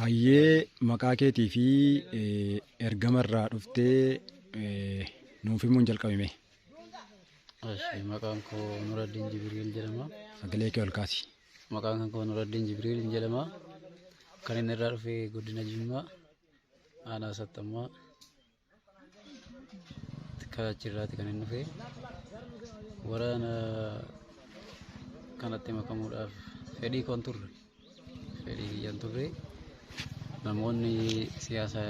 Hayyee, maqaa keetii fi ergama irraa dhuftee nuuf himuun jalqabime. Eshi, maqaan koo Nuraddiin Jibriil jedhama. Sagalee kee ol kaasi. Maqaan koo Nuraddiin Jibriil jedhama. Kan inni irraa dhufe godina Jimmaa, aanaa Sattammaa achirraati kan inni dhufe. Waraana kanatti makamuudhaaf fedhii koon turre. Fedhii kiyyaan turre. Namoonni siyaasa,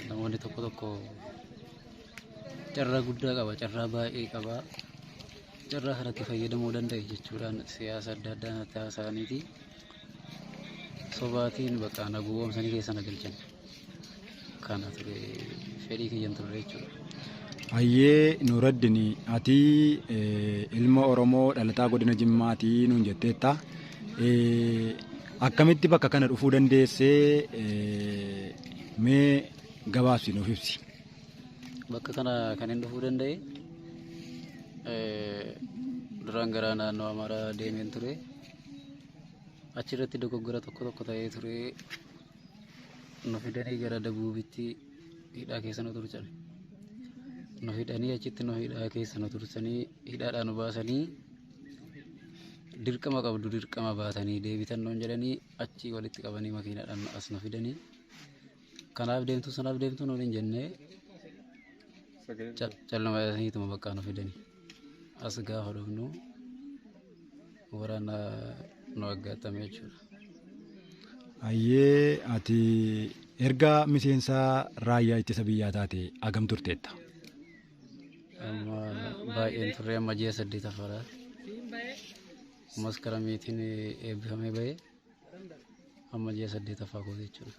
namoonni tokko tokko carraa guddaa qaba, carraa baay'ee qaba. Carraa kanatti fayyadamuu danda'e jechuudhaan siyaasa adda addaa natti haasa'aniiti. Sobaatiin bakka na gowwoomsanii keessa na galchan. Kana ture, fedhii kiyyan turre jechuudha. Hayyee Nuuraddin, ati ilma Oromoo dhalataa godina Jimmaatii nuun jetteetta. Akkamitti bakka kana dhufuu dandeessee, mee gabaabsi nuuf ibsi. Bakka kana kan hin dhufuu danda'e, duraan gara naannoo Amaaraa deemeen ture. Achirratti dogoggora tokko tokko ta'ee ture. Nu fidanii gara Dabuubitti hidhaa keessa nu tursan. Nu hidhanii, achitti nu hidhaa keessa nu tursanii, hidhaadhaa nu baasanii, dirqama qabdu, dirqama baatanii deebitan nuun jedhanii, achii walitti qabanii makiinaadhaan as nu fidanii. Kanaaf deemtu, sanaaf deemtu nuun hin jennee, calluma jedhaniituma bakka nu fidanii. As gaafa dhufnu waraana nu aggaatame jechuudha. Hayyee, ati erga miseensa raayyaa ittisa biyyaa taate hagam turteetta? Amma baay'een turre, amma ji'a 8ffaadha. Maskaramiitiin eebbifamee bahee, amma ji'a 8ffaa kooti jechuudha.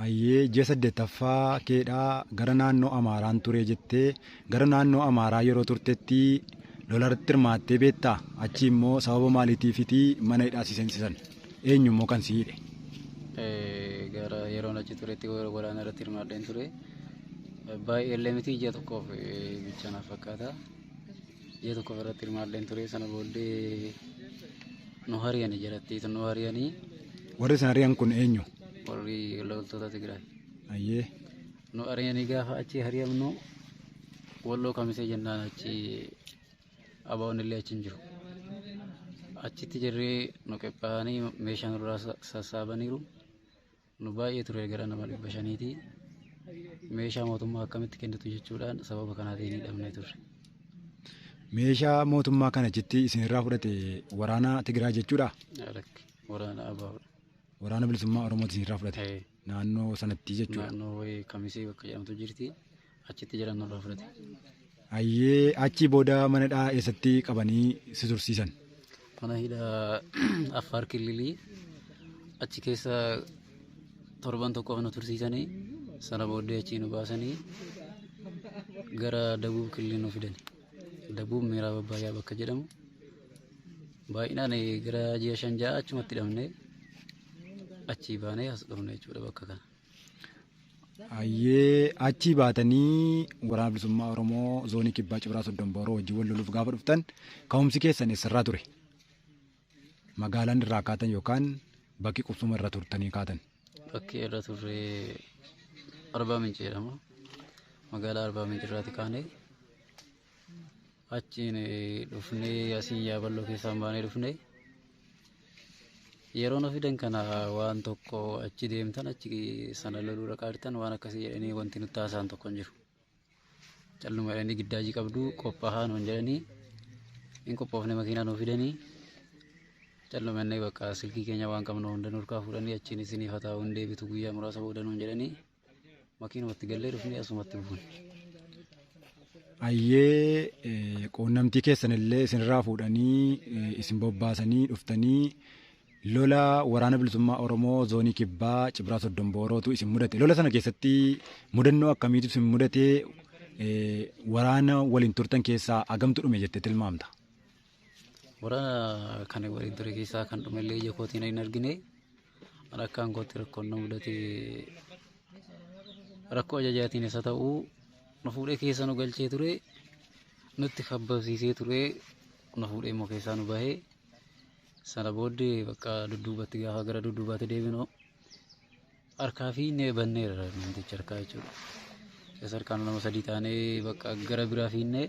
Hayyee, ji'a 8ffaa keedhaa gara naannoo Amaaraan ture jettee, gara naannoo Amaaraa yeroo turtetti lolarratti hirmaattee beektaa? Achi immoo sababa maaliitiifiti mana hidhaa si seensisan? Eenyu immoo kan si hidhe? Gara yeroon achi turetti waraana irratti hirmaadheen ture. Baay'ee illee miti, ji'a tokkoof bicha naaf fakkaata. Ji'a tokkoof irratti hirmaadheen ture. Sana booddee nu hariyani, jalatti nu hariyanii. Warri isin ari'an kun eenyu? Warri loltoota Tigraay. Hayyee. Nu ariyanii, gaafa achi hariyamnu Walloo Kamisee jennaan, achi abaa'oon illee achi hin jiru. Achitti jirree nu qophaa'anii meeshaa nurraa sassaabaniiru. Nu baay'ee ture, gara nama 500ti. Meeshaa mootummaa akkamitti kennitu jechuudhaan sababa kanaatiin hidhamnee turre. Meeshaa mootummaa kana achitti isinirraa fudhate waraana Tigraay jechuudha? Lakki, waraana abaa'oodha. Waraana bilisummaa Oromooti isinirraa fudhate. Naannoo sanatti jechuudha. Naannoo wayii Kamisee bakka jedhamtu jirti. Achitti jiran nurraa fudhate. Hayyee, achi booda mana hidhaa eessatti qabanii si tursiisan? Mana hidhaa Affaar Kililii, achi keessa torban tokkoof nu tursiisanii, sana booddee achii nu baasanii gara Dabuub Kililii nu fidan. Dabuub Miiraab Abbaayyaa bakka jedhamu baay'inaan gara ji'a 5 6 achumatti hidhamnee, achii baanee as dhufne jechuudha bakka kana. Hayyee, achii baatanii waraana bilisummaa Oromoo zoonii kibbaa Cibraa Soddon Booroo wajjin wal loluuf gaafa dhuftan ka'umsi keessan eessarraa ture? Magaalaan irraa kaatan yookaan bakki qubsuma irra turtanii kaatan? Bakki irra turre Arbaa Minci jedhama. Magaalaa Arbaa Minci irraati kaanee achiin dhufnee, asiin Yaaballoo keessaan baanee dhufnee. Yeroo nu fidan kana waan tokko achi deemtan, achi sana loluu dhaqaartan, waan akkasii jedhanii wanti nutti haasa'an tokko hin jiru. Calluma jedhanii giddaajii qabdu, qophaa'aa nuun jedhanii, hin qophoofne. Makiinaa nu fidanii, calluma jennee bakka silkii keenya waan qabnu hunda nurkaa fuudhanii, achiin isiniif haa ta'u, hin deebitu guyyaa muraasa booda nuun jedhanii, makiinumatti gallee dhufnee asumatti buune. Hayyee, quunnamtii keessan illee isinirraa fuudhanii isin bobbaasanii dhuftanii lola waraana bilisummaa Oromoo zoonii kibbaa Cibraa Soddon Boorootu isin mudate. Lola sana keessatti mudannoo akkamiitu isin mudate? Waraana waliin turtan keessaa hagamtu dhume jettee tilmaamta? Waraana kana waliin ture keessaa kan dhume illee ija kootiin hin argine. Ani akkaan kootti rakkoon na mudate, rakkoo ajajaatiin isa ta'uu, nu fuudhee keessa nu galchee ture, nutti kabbabsiisee ture, nu fuudhee immoo keessaa nu bahee, sana booddee bakka dudduubatti gaafa gara dudduubaatti deebinu Harkaa fi banneera namticha harkaa jechuudha. Isa harkaan nama sadii taanee bakka gara biraa fiinnee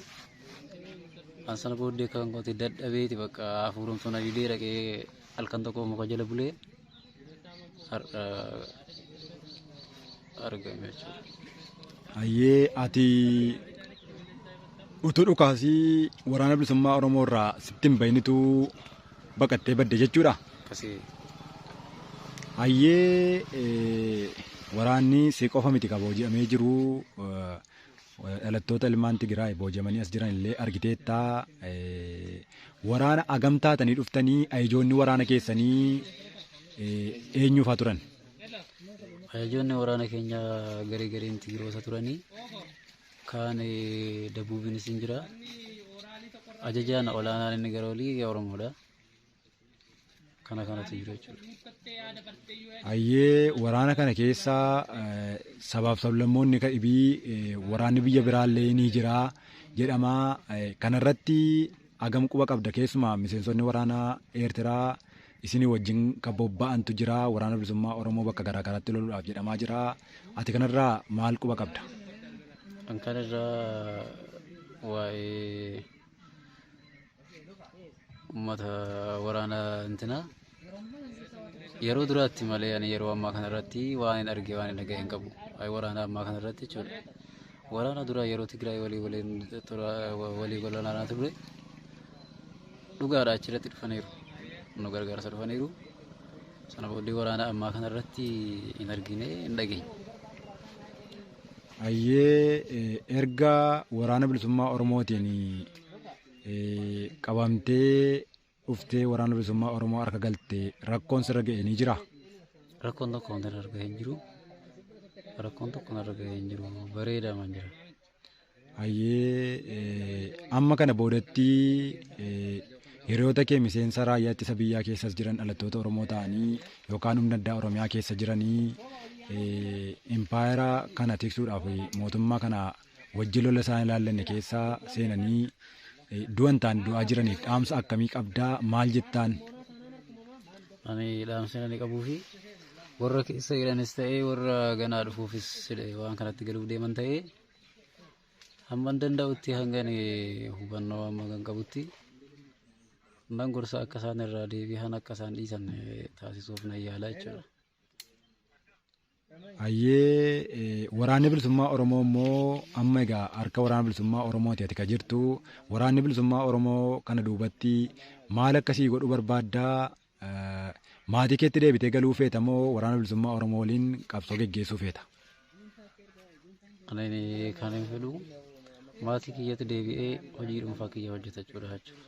an sana booddee kan kooti dadhabeeti bakka hafuuromsuun didee dhaqee halkan tokko muka jala bulee har'a argame jechuudha. Hayyee, ati utuu dhukaasii waraana bilisummaa Oromoo irraa sitti hin bahinitu baqattee badde jechuudha. Akkasii. Hayyee, waraanni si qofa miti ka booji'amee jiru, dhalattoota ilmaan Tigraay booji'amanii as jiran illee argiteetta. Waraana agam taatanii dhuftanii? Ajajoonni waraana keessanii eenyuufaa turan? Ajajoonni waraana keenya garee gareen Tigiroota turanii, kaan Dabuubiinis hin jira. Ajajaan olaanaan inni gara olii Oromoodha. Kana kanatu jiru jechuudha. Hayyee, waraana kana keessa sabaaf sablammoonni dhibii, waraanni biyya biraallee ni jira jedhama. Kanarratti hagam quba qabda? Keessumaa miseensonni waraanaa Eertiraa isinii wajjin kan bobba'antu jira, waraana bilisummaa Oromoo bakka garaa garaatti loluudhaaf jedhamaa jira. Ati kanarraa maal quba qabda? Kan kanarraa waa'ee uummata waraana intinaa yeroo duraatti malee ani yeroo ammaa kanarratti waan hin arge, waan hin dhagahe hin qabu. Waa'ee waraana ammaa kanarratti jechuudha. Waraana duraa yeroo Tigraay walii waliin walii walaanaa ture dhugaadha, achirratti dhufaniiru. Nu gargaarsa dhufaniiru. Sana booddee waraana ammaa kanarratti hin argine, hin dhageenye. Hayyee, erga waraana bilisummaa Oromootiin qabamtee dhuftee waraana bilisummaa Oromoo harka galtee rakkoon sirra ga'e ni jira? Rakkoon tokko wanti irra ga'e hin jiru. Rakkoon tokko narra ga'e hin jiru. Bareedaa man jira. Hayyee, amma kana boodatti hiriyoota kee miseensa raayyaa ittisa biyyaa keessas jiran, dhalattoota Oromoo ta'anii yookaan humna addaa Oromiyaa keessa jiranii, impaayera kana tiksuudhaaf mootummaa kana wajjin lola isaan ilaallanne keessa seenanii du'an ta'an du'aa jiraniif dhaamsa akkamii qabdaa? Maal jettaan? Ani dhaamsa ani qabuu fi warra keessa jiranis ta'ee warra ganaa dhufuufis waan kanatti galuuf deeman ta'ee, hamma danda'utti, hanga hubannoo amma kan qabutti nan gorsa, akka isaan irraa deebi'an, akka isaan dhiisan taasisuuf nan yaala jechuudha. Hayyee, waraanni bilisummaa Oromoo immoo amma egaa harka waraana bilisummaa Oromooti ati ka jirtu. Waraanni bilisummaa Oromoo kana duubatti maal akkasii godhuu barbaaddaa? Maatii keetti deebitee galuu feeta moo waraana bilisummaa Oromoo waliin qabsoo geggeessuu feeta? Ani kan hin fedhu maatii kiyyatti deebi'ee hojii dhuunfaa kiyya hojjetachuudha jechuudha.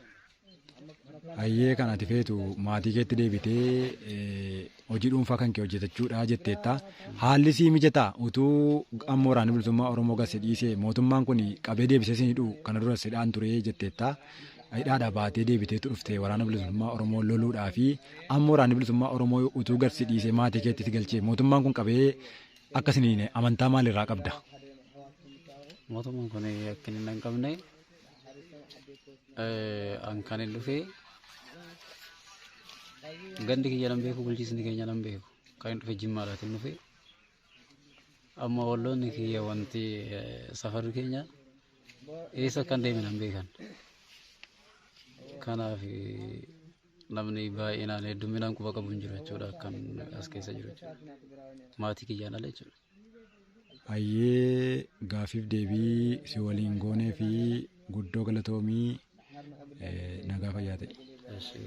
Hayyee, kan ati feetu maatii keetti deebitee hojii dhuunfaa kan kee hojjetachuudha jetteetta. Haalli sii mijataa utuu amma waraanni bilisummaa Oromoo gad si dhiisee, mootummaan kun qabee deebisee si hidhu, kana dura sidhaan ture jetteetta. Hidhaadhaa baatee deebiteetu dhufte waraana bilisummaa Oromoo loluudhaa fi amma waraanni bilisummaa Oromoo utuu gad si dhiisee maatii keetti si galchee, mootummaan kun qabee akkasiniin amantaa maalirraa qabda? Mootummaan kun akka inni hin qabne, an kan hin dhufee gandi kiyya nan beeku, bulchiisni keenya nan beeku. Kan hin dhufe Jimmaadhaatiin dhufe. Amma walloonni kiyya, wanti safarri keenya eessa akka hin deeme nan beekan. Kanaaf namni baay'inaan hedduminaan quba qabu hin jiru jechuudha, akkan as keessa jiru jechuudha. Maatii kiyyaan ala jechuudha. Hayyee, gaaffiif deebii si waliin goonee fi guddoo galatoomii, nagaa fayyaa ta'e. Eshi.